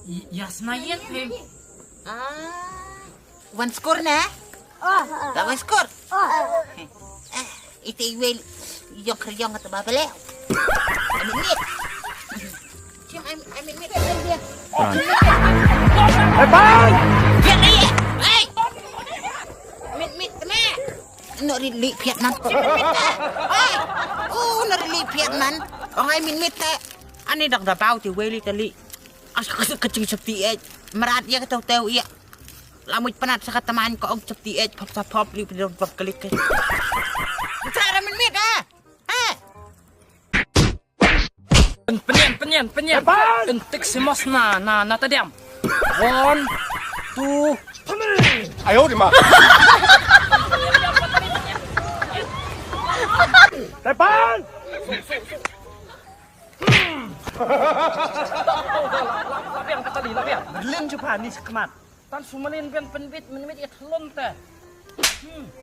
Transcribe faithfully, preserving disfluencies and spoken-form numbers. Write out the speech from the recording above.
Yasna yen phe. Ah. Wan skur na? Oh. Wan skur. Oh. Eh, ite iwel yong khriyong ata babale. Amin mit. Cim amin mit. Hey, bang! Hey! Mit mit me. No ri li piat man. Hey! Oh, no ri li piat man. Ong ai mit mit te. Ani dak da bau ti weli te li. As ka ka ching chapti eh. Marat ya ka tau tau ya. Lamuj panat sa ka taman ko ong chapti eh pop sa pop li pidong pop klik. Bicara min mit ah. Eh. Penyen penyen penyen. Entik si mos na na na tadiam. One, two, three. Ayo di ma. Tepan. Labiang ka tali labiang. Berlin cuba ni sekmat. Tan sumalin biang penbit menbit ya telon te. Hmm.